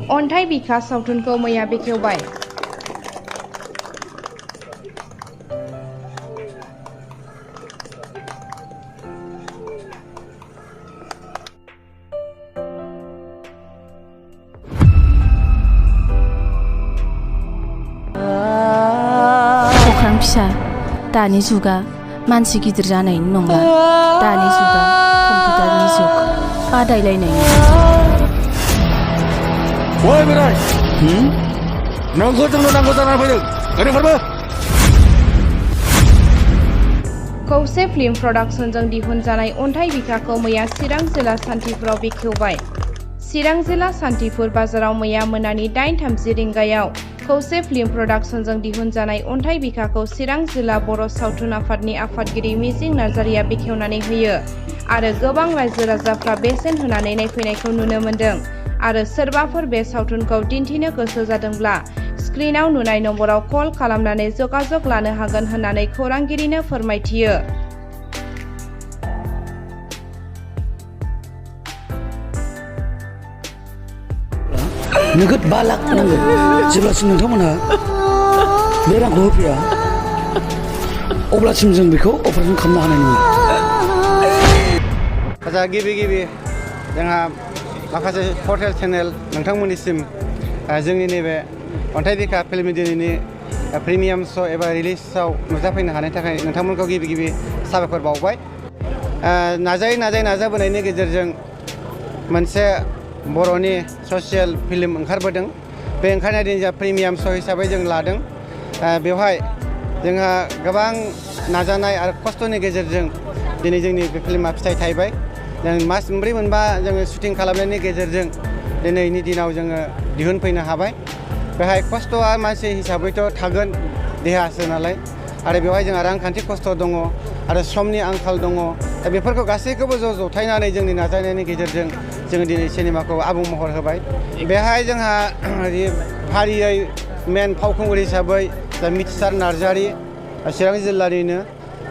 अन्थाइ बिखा सावथुनखौ मैया बेखेवबाय। अख्रां फिसा दानि जुगा मानसि गिदिर जानायनि नंला, दानि जुगा कम्पिउटारनि जुग, बादायलायनायनि जुग। Woi Mirai, nongko जोंनो नांगौ जानानै फैदों, ओंखारबो। खौसे फिल्म प्रडाक्शनजों दिहुनजानाय अन्थाइ बिखाखौ मैया चिरां जिल्ला सान्थिफुराव बेखेवबाय। चिरां जिल्ला सान्थिफुर बाजाराव मैया मोनानि 8:30 रिंगायाव खौसे फिल्म प्रडाक्शनजों दिहुनजानाय अन्थाइ बिखाखौ चिरां जिल्ला बर' सावथुन आफादनि आफादगिरि मिजिं नार्जारिया बेखेवनानै होयो आरो गोबां रायजो राजाफ्रा बेसेन होनानै नायफैनायखौ नुनो मोन्दों आरो सोरबाफोर बे सावथुनखौ दिन्थिनो गोसो जादोंब्ला स्क्रिनाव नुनाय नम्बराव कल खालामनानै जगाजग लानो हागोन होननानै खौरांगिरिनो फोरमायथियो। नोगोद 5 लाख नांगौ जेब्लासिम नोंथांमोनहा बे रांखौ होफैया अब्लासिम जों बेखौ अपारेसन खालामनो हानाय नङा। आচ্ছা गिबि जोंहा माखासे पर्टेल चेनेल नोंथांमोननिसिम जोंनि नैबे अन्थाइ बिखा फिल्म दिनैनि प्रिमियाम श' एबा रिलिजआव नुजाफैनो हानायनि थाखाय नोंथांमोनखौ गिबि साबायखर बावबाय। नाजाबोनायनि गेजेरजों मोनसे बर'नि ससियेल फिल्म ओंखारबोदों। बे ओंखारनाय दिन जोंहा प्रिमियाम श' हिसाबै जों लादों। बेवहाय जोंहा गोबां नाजानाय आरो खस्थ'नि गेजेरजों दिनै जोंनि बे फिल्मा फिथाइ थायबाय। जों मास मोनब्रै मोनबा जोङो शुटिं खालामनायनि गेजेरजों दिनैनि दिनाव जोङो दिहुनफैनो हाबाय। बेहाय खस्थ'आ मानसि हिसाबैथ' थागोन, देहासो नालाय, आरो बेवहाय जोंहा रांखान्थि खस्थ' दङ आरो समनि आंखाल दङ। दा बेफोरखौ गासैखौबो जथायनानै जोंनि नाजानायनि गेजेरजों जोङो दिनै सिनेमाखौ आबुं महर होबाय। बेहाय जोंहा फारियै मेन फावखुंगुर हिसाबै मिथिसार नार्जारि चिरां जिल्लानिनो,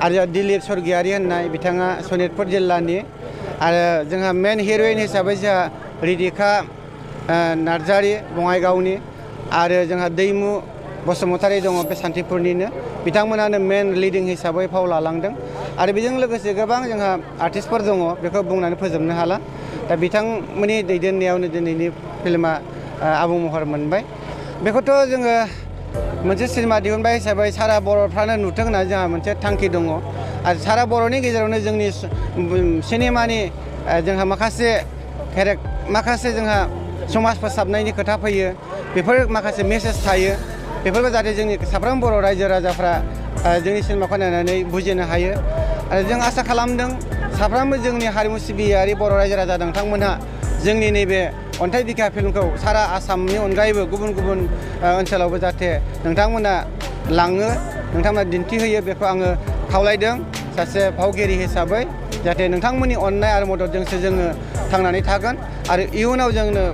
आरो दिलीप स्वर्गियारि होननाय बिथाङा सनितपुर जिल्लानि, आरो जोंहा मेन हिर'इन हिसाबै जोंहा रिदिका नार्जारि बङाइगावनि, आरो जोंहा दैमु बसुमतारी दङ बे सान्थिफुरनिनो। बिथांमोनानो मेन लिडिं हिसाबै फाव लालांदों आरो बेजों लोगोसे गोबां जोंहा आर्टिस्टफोर दङ, बेखौ बुंनानै फोजोबनो हाला। दा बिथांमोननि दैदेननायावनो दिनैनि फिल्मा आबुं महर मोनबाय। बेखौथ' जोङो मोनसे सिनेमा दिहुनबाय हिसाबै सारा बर'फ्रानो नुथों होननानै जोंहा मोनसे थांखि दङ आरो सारा बर'नि गेजेरावनो जोंनि सिनेमानि जोंहा माखासे जोंहा समाज फोसाबनायनि खोथा फैयो, बेफोर माखासे मेसेज थायो, बेफोरखौ जाहाथे जोंनि साफ्रोम बर' रायजो राजाफ्रा जोंनि सिनेमाखौ नायनानै बुजिनो हायो। आरो जों आसा खालामदों साफ्रोमबो जोंनि हारिमु सिबियारि बर' रायजो राजा नोंथांमोनहा जोंनि नैबे अन्थाइ बिखा फिल्मखौ सारा आसामनि अनगायैबो गुबुन ओनसोलावबो जाहाथे नोंथांमोना लाङो, नोंथांमोना दिन्थिहोयो, बेखौ आङो खावलायदों सासे फावगिरि हिसाबै। जाहाथे नोंथांमोननि अननाय आरो मददजोंसो जोङो थांनानै थागोन आरो इयुनाव जोंनो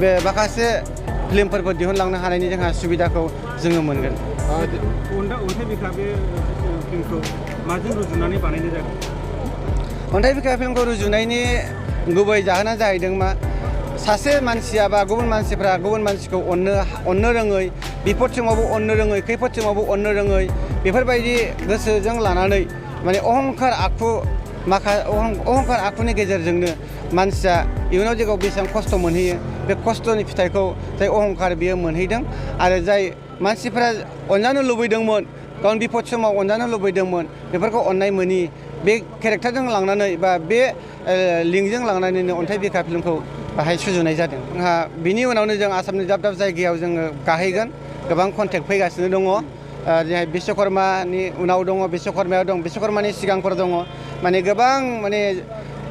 बे माखासे फिल्मफोरखौ दिहुनलांनो हानायनि जोंहा सुबिदाखौ जोङो मोनगोन। अन्थाइ बिखा बे फिल्मखौ माजों रुजुनानै बानायनाय जागोन? अन्थाइ बिखा फिल्मखौ रुजुनायनि गुबै जाहोना जाहैदों मा, सासे मानसिया बा गुबुन मानसिफ्रा गुबुन मानसिखौ अननो रोङै, बिपद समावबो अननो रोङै, खैफोद समावबो अननो रोङै, बेफोरबायदि गोसोजों लानानै माने अहंखार आखुनि गेजेरजोंनो मानसिया इयुनाव जेखौ बेसेबां खस्थ' मोनहैयो, बे खस्थ'नि फिथाइखौ जाय अहंखार बियो मोनहैदों। आरो जाय मानसिफ्रा अनजानो लुबैदोंमोन, गावनि बिपद समाव अनजानो लुबैदोंमोन, बेफोरखौ अननाय मोनि, बे केरेक्टारजों लांनानै बा बे लिंकजों लांनानैनो अन्थाइ बिखा फिल्मखौ बाहाय सुजुनाय जादों। जोंहा बिनि उनावनो जों आसामनि दाब जायगायाव जोङो गाहैगोन। गोबां कन्टेक्ट फैगासिनो दङ। जोंहा बिश्वकर्मानि उनाव दङ, बिश्वकर्मायाव दं, बिश्वकर्मानि सिगांफोर दङ। माने गोबां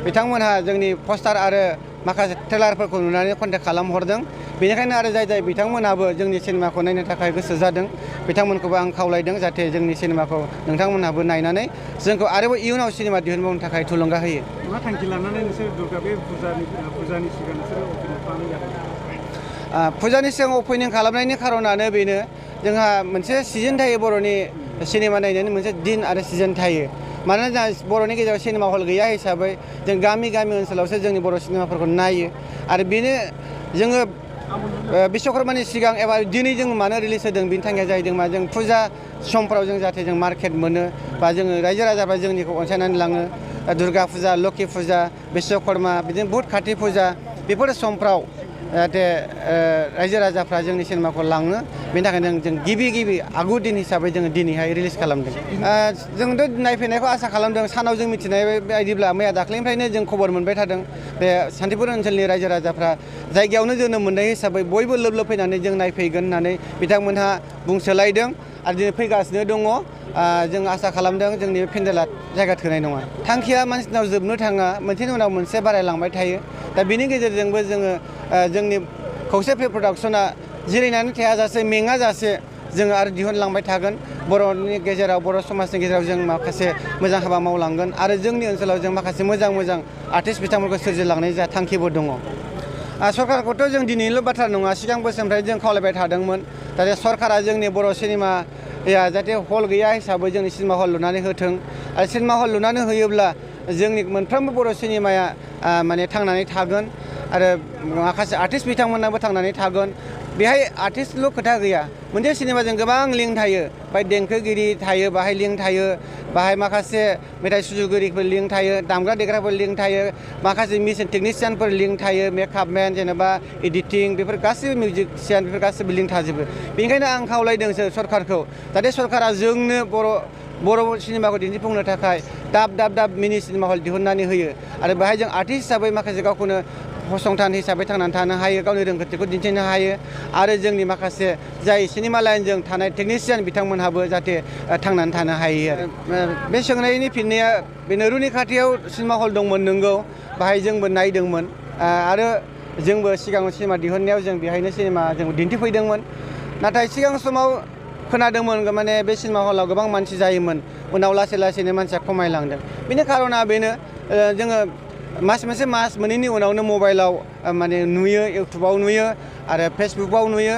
बिथांमोनहा जोंनि पस्टार आरो माखासे ट्रेलारफोरखौ नुनानै कन्टेक्ट खालामहरदों। बेनिखायनो आरो जाय बिथांमोनहाबो जोंनि सिनेमाखौ नायनो थाखाय गोसो जादों, बिथांमोनखौबो आं खावलायदों जाहाथे जोंनि सिनेमाखौ नोंथांमोनहाबो नायनानै जोंखौ आरोबाव इयुनाव सिनेमा दिहुनबावनो थाखाय थुलुंगा होयो। मा थांखि लानानै नोंसोर दुर्गा बे फुजानि सिगां नोंसोरो अपेनिं खालामनाय जादों? फुजानि सिगां अपेनिं खालामनायनि खारनानो बेनो, जोंहा मोनसे सिजोन थायो, बर'नि सिनेमा नायनायनि मोनसे दिन आरो सिजोन थायो। मानोना जोंहा बर'नि गेजेराव सिनेमा हल गैया हिसाबै जों गामि ओनसोलावसो जोंनि बर' सिनेमाफोरखौ नायो। आरो बेनो जोङो बिश्वकर्मानि सिगां एबा दिनै जों मानो रिलिज होदों बिनि थांखिया जाहैदों मा जों फुजा समफ्राव जों जाहाथे जों मार्केट मोनो बा जोङो रायजो राजाफ्रा जोंनिखौ अनसायनानै लाङो दुर्गा फुजा लोखि फुजा बिश्वकर्मा बिदिनो बहुत काति फुजा बेफोर समफ्राव जाहाथे रायजो राजाफ्रा जोंनि सिनेमाखौ लाङो बेनि थाखायनो जों गिबि आगु दिन हिसाबै जोङो दिनैहाय रिलिज खालामदों जोंथ' नायफैनायखौ आसा खालामदों सानाव जों मिथिनाय बायदिब्ला मैया दाख्लैनिफ्रायनो जों खबर मोनबाय थादों बे सान्तिपुर ओनसोलनि रायजो राजाफ्रा जायगायावनो जोनोम मोननाय हिसाबै बयबो लोब फैनानै जों नायफैगोन होननानै बिथांमोनहा बुंसोलायदों आरो दिनै फैगासिनो दङ जों आसा खालामदों जोंनि बे पेन्डेला जायगा थोनाय नङा थांखिया मानसिनाव जोबनो थाङा मोनसेनि उनाव मोनसे बारायलांबाय थायो दा बिनि गेजेरजोंबो जोङो जोंनि खौसे फिल्म प्रडाक्सना जिरायनानै थायाजासे मेङाजासे जोङो आरो दिहुनलांबाय थागोन बर'नि गेजेराव बर' समाजनि गेजेराव जों माखासे मोजां हाबा मावलांगोन आरो जोंनि ओनसोलाव जों माखासे मोजां आर्टिस्ट बिथांमोनखौ सोरजिलांनाय जा थांखिबो दङ सरकारखौथ' जों दिनैनिल' बाथ्रा नङा सिगां बोसोरनिफ्राय जों खावलायबाय थादोंमोन जाहाथे सरकारा जोंनि बर' सिनेमाया जाहाथे हल गैया हिसाबै जोंनि सिनेमा हल लुनानै होथों आरो सिनेमा हल लुनानै होयोब्ला जोंनि मोनफ्रोमबो बर' सिनेमाया माने थांनानै थागोन आरो माखासे आर्टिस्ट बिथांमोनाबो थांनानै थागोन बेहाय आर्टिस्टल' खोथा गैया मोनसे सिनेमाजों गोबां लिंक थायो बाहाय देंखोगिरि थायो बाहाय लिंक थायो बाहाय माखासे मेथाइ सुजुगिरिफोर लिंक थायो दामग्रा देग्राफोर लिंक थायो माखासे मिउजिक टेकनिशियानफोर लिंक थायो मेकआपमेन जेनेबा एडिटिं बेफोर गासैबो मिउजिशियान बेफोर गासैबो लिंक थाजोबो बेनिखायनो आं खावलायदोंसो सरकारखौ जाहाथे सरकारा जोंनो बर' सिनेमाखौ दिन्थिफुंनो थाखाय दाब मिनि सिनेमा हल दिहुननानै होयो आरो बेहाय जों आर्टिस्ट हिसाबै माखासे गावखौनो फसंथान हिसाबै थांनानै थानो हायो गावनि रोंगौथिखौ दिन्थिनो हायो आरो जोंनि माखासे जाय सिनेमा लाइनजों थानाय टेकनिशियान बिथांमोनहाबो जाहाथे थांनानै थानो हायो आरो बे सोंनायनि फिननाया बे नोरुनि खाथियाव सिनेमा हल दंमोन नोंगौ बाहाय जोंबो नायदोंमोन आरो जोंबो सिगाङाव सिनेमा दिहुननायाव जों बेहायनो सिनेमा जों दिन्थिफैदोंमोन नाथाय सिगां समाव खोनादोंमोन माने बे सिनेमा हलाव गोबां मानसि जायोमोन उनाव लासैनो मानसिया खमायलांदों बेनि खारना बेनो जोङो मास मोननैनि उनावनो मबाइलाव माने नुयो इउटुबाव नुयो आरो फेसबुकआव नुयो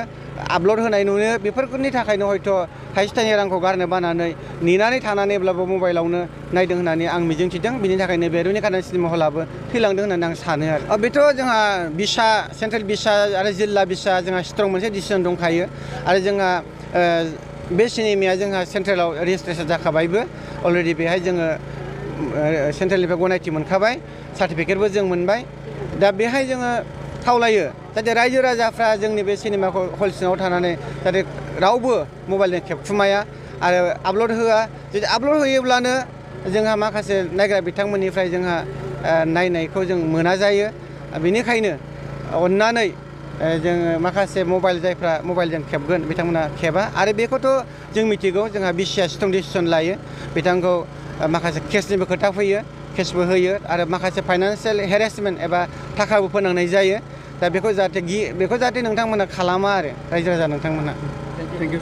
आपल'ड होनाय नुयो बेफोरनि थाखायनो हयथ' थाइसे थाइनै रांखौ गारनो बानानै नेनानै थानानैब्लाबो मबाइलावनो नायदों होननानै आं मिजिंथिदों बिनि थाखायनो बे रुनिकाटा सिनेमा हलाबो थैलांदों होननानै आं सानो आरो बेथ' जोंहा बिसा सेन्ट्रेल बिसा आरो जिल्ला बिसा जोंहा स्ट्रं मोनसे डिसिसन दंखायो आरो जोंहा बे सिनेमाया जोंहा सेन्ट्रेलाव रेजिस्ट्रेसन जाखाबायबो अलरेडि बेहाय जोङो सेन्ट्रेलनिफ्राय गनायथि मोनखाबाय सार्टिफिकेटबो जों मोनबाय दा बेहाय जोङो खावलायो जाहाथे रायजो राजाफ्रा जोंनि बे सिनेमाखौ हल सिङाव थानानै जाहाथे रावबो मबाइलजों खेबखुमाया आरो आपल'ड होआ जुदि आपल'ड होयोब्लानो जोंहा माखासे नायग्रा बिथांमोननिफ्राय जोंहा नायनायखौ जों मोना जायो बेनिखायनो अननानै जोङो माखासे जायफ्रा मबाइलजों खेबगोन बिथांमोना खेबा आरो बेखौथ' जों मिथिगौ जोंहा बिसिआ स्ट्रं डिसिसन लायो बिथांखौ माखासे केसनिबो खोथा फैयो केसबो होयो आरो माखासे फाइनान्सियेल हेरेसमेन्ट एबा थाखाबो फोनांनाय जायो दा बेखौ जाहाथे नोंथांमोना खालामा आरो रायजो राजा नोंथांमोना थेंक इउ